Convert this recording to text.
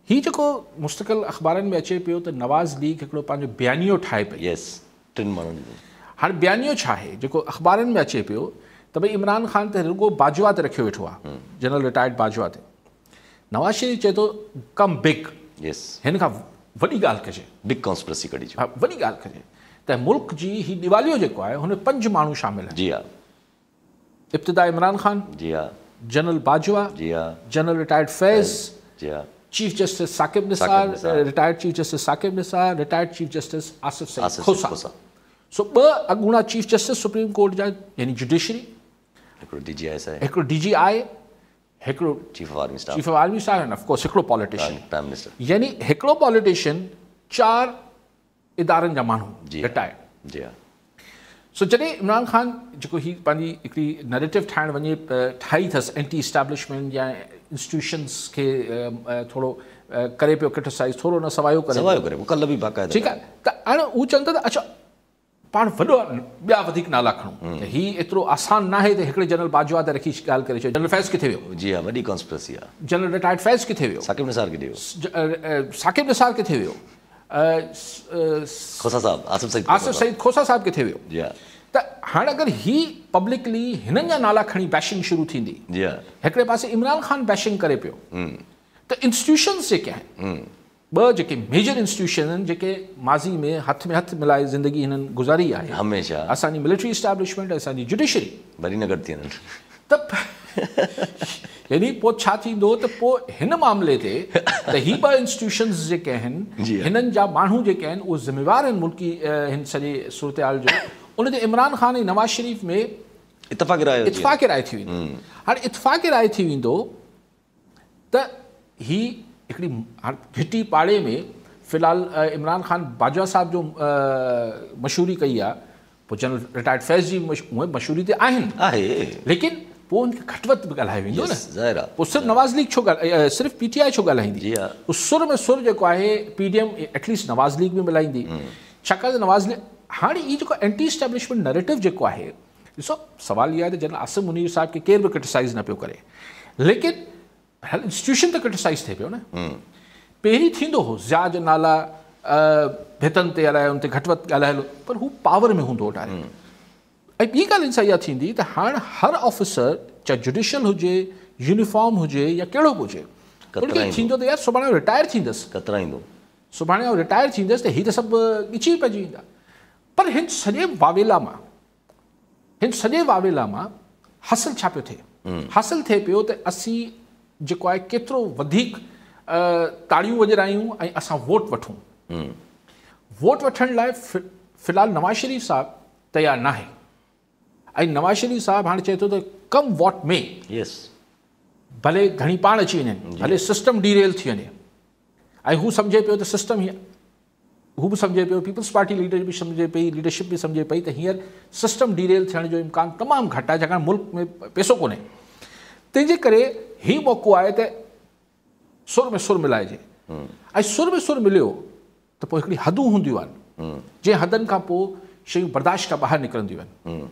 هي جيڪو مستقل اخبارن ۾ اچي پيو ته نواز ليگ هڪڙو پنهنجو بيانيو ٺاهي پئي. يس ٽن ماڻهن جو. هاڻي بيانيو ڇا آهي جيڪو اخبارن ۾ اچي پيو ته ڀئي عمران خان ته رڳو باجوا تي رکيو ويٺو آهي، جنرل رٽائرڊ باجوا تي. نواز شريف چئي ٿو ڪم بگ، يس هن کان وڏي ڳالهه ڪجي، بگ ڪانسپرسي ڪڍي ها وڏي ڳالهه ڪجي ته ملڪ جي هي ڏيواليو جيڪو آهي هن ۾ 5 ماڻهو شامل آهن. جي ها. ابتدا عمران خان، جي ها. جنرل باجوا، جي ها. جنرل رٽائرڊ فيض، جي ها. Chief justice Saqib Nisar, retired chief justice Saqib Nisar, retired chief justice Asif Saeed Khosa. سو 2 اڳوڻا چيف جسٽس سپريم ڪورٽ جا يعني جڊيشري، هڪڙو ڊي جي I S I, هڪڙو ڊي جي آء، هڪڙو chief of army staff, chief of army staff ۽ of course هڪڙو politician, prime minister, يعني هڪڙو پاليٽيشن 4 ادارن جا ماڻهو رٽائرڊ. جي ها. سو جڏهن عمران خان جيڪو هي پنهنجي هڪڙي نيريٽو ٺاهڻ وڃي ٺاهي اٿس اينٽي اسٽيبلشمينٽ يا انسٽيٽيوشنس کي ٿورو ڪري پيو ڪرٽيسائز، ٿورو نه سوايو ڪري سوايو ڪري پيو ڪلهه به باقاعده، ٺيڪ آهي. ته هاڻي هو چون ٿا ته اڇا پاڻ وڏو ٻيا وڌيڪ نالا کڻون، ته هي ايترو آسان ناهي ته هڪڙي جنرل باجوا تي رکي ڳالهه ڪري ڇڏيو. جنرل فيض ڪٿي ويو؟ جي ها، وڏي ڪانسپرسي آهي. جنرل رٽائرڊ فيض ڪٿي ويو؟ ثاقب نثار ڪٿي ويو؟ ثاقب نثار ڪٿي ويو؟ کوسا صاحب، آصف سعيد، آصف سعيد کوسا صاحب ڪٿي ويو؟ جي ها. ته هاڻي اگر هي پبلڪلي هنن جا نالا کڻي بيشنگ شروع ٿيندي، جي ها، هڪڙي پاسي عمران خان بيشنگ ڪري پيو، ته انسٽيٽيوشنز جيڪي آهن، 2 جيڪي ميجر انسٽيٽيوشن آهن جيڪي ماضي ۾ هٿ ۾ هٿ ملائي زندگي هنن گذاري آهي هميشه، اسان جي ملٽري اسٽيبلشمينٽ ۽ اسان جي جڊيشري وري نه گڏ ٿي وڃن، ته يعني پوءِ ڇا ٿيندو ته پوءِ هن معاملي تي ته هي 2 انسٽيٽيوشنز جيڪي آهن هنن جا ماڻهو جيڪي آهن اهي ذميوار آهن ملڪي هن سڄي صورت حال جو، ان تي عمران خان ۽ نواز شريف ۾ اتفاق راءِ اتفاق راءِ ٿي ويندو. هاڻي اتفاق راءِ ٿي ويندو ته هي هڪڙي گهٽي پاڙي ۾ في الحال عمران خان باجوا صاحب جو مشهوري ڪئي آهي، پوءِ جنرل رٽائرڊ فيض جي مشهوري ته آهن آهي، ليڪن پوءِ هن کي گهٽ وڌ به ڳالهايو ويندو نه، ظاهر آهي. پوءِ صرف نواز ليگ ڇو صرف پي ٽي آءِ ڇو ڳالهائيندي؟ جي ها. پوءِ سر ۾ سر جيڪو آهي P D M at least Nawaz League به ملائيندي، ڇاڪاڻ ته نواز ليگ هاڻي هي جيڪو اينٽي اسٽيبلشمينٽ نيريٽو جيڪو آهي، ڏسو سوال اهو آهي ته جنرل عاصم منير صاحب کي ڪير به ڪرٽيسائز نه پيو ڪري، ليڪن هر انسٽيٽيوشن ته ڪرٽيسائز ٿئي پيو نه. پهرين ٿيندو هو ضياء جا نالا ڀتن تي الائي ان تي گهٽ وڌ ڳالهايل، پر هو پاور ۾ هوندو هو ڊائريڪٽ. ۽ ٻي ڳالهه هن سان اها ٿيندي ته هاڻي هر آفيسر چاهي جڊيشل هجي، يونيفارم هجي يا ڪهڙو به هجي، هن کي ٿيندو ته يار سڀاڻي آئون رٽائر ٿيندس، ڪترائيندو، سڀاڻي آئون رٽائر ٿيندس ته هي ته سڀ ڳچي پئجي ويندا. پر هن سڄي واويلا مان، هن سڄي واويلا مان حاصل ڇا پيو ٿئي؟ حاصل ٿئي پيو ته اسين جيڪو آهي ڪيترو وڌيڪ تاڙيون وڄرايون ۽ اسان ووٽ وٺون. ووٽ وٺڻ لاءِ في الحال نواز شريف صاحب تيار نه آهي ۽ نواز شريف صاحب هاڻي چئي ٿو ته ڪم واٽ ۾ يس، ڀلي گهڻي پاڻ اچي وڃن، ڀلي سسٽم ڊيريل ٿي وڃي. ۽ هو سمجهي پيو ته سسٽم هيئن، هو به سمجهي پيو، پيپلز پارٽي ليڊر به سمجهي پئي، ليڊرشپ به سمجهي پئي ته هينئر سسٽم ڊيريل ٿيڻ جو امڪان تمام گهٽ آهي، ڇاڪاڻ ملڪ ۾ پئسو ڪونهي. تنهنجي ڪري هي موقعو آهي ته سر ۾ سر ملائجي، ۽ سر ۾ سر مليو ته پوءِ هڪڙي حدون هونديون آهن، جنهن حدن کان پوءِ شيون برداشت کان ٻاهر نڪرنديون آهن.